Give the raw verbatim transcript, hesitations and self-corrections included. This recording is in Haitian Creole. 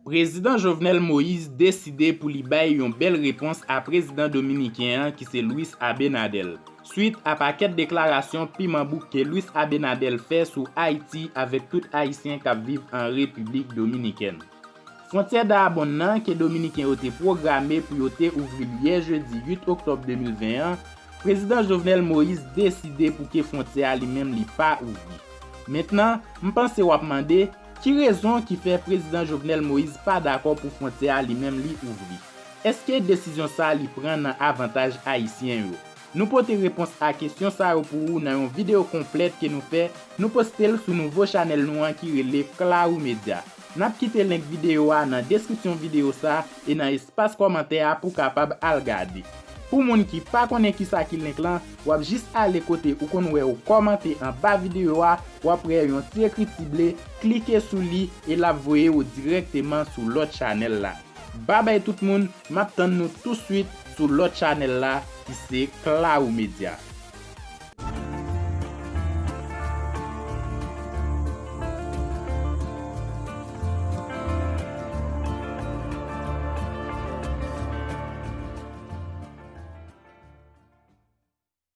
Prezidan Jovenel Moïse deside pou li bay yon bèl repons a prezidan dominiken an ki se Luis Abinader, swit a pakèt deklarasyon piman bouk ke Luis Abinader fè sou Ayiti avèk tout Ayisyen k ap viv an Repiblik Dominikèn. Fwontyè Dayabonn nan ke Dominiken yo te pwograme pou yo te ouvri l yè jedi uit oktòb de mil ven an, Prezidan Jovenel Moïse deside pou ke fwontyè a li menm li pa ouvri. Mentnan, m panse w ap mande, ki rezon ki fè Prezidan Jovenel Moïse pa dakò pou fwontyè a li menm li ouvri? Èske desizyon sa a li pran nan avantaj Ayisyen yo? Nou pote repons a kesyon sa yo pou ou nan yon videyo konplèt ke nou fè, nou poste l sou nouvo chanèl nou an ki rele Claro Media. N ap kite link videyo a nan deskripsyon videyo sa e nan espas kòmantè a pou w kapab al gade. Pou moun ki pa konnen kisa ki link lan, w ap jis ale kote ou konn wè yo kòmante anba videyo a, w ap wè yon ti ekriti ble, klike sou li e l ap voye w dirèkteman sou lòt chanèl la. Babay tout moun, m ap tann nou touswit sou lòt chanèl la ki se Claro Media.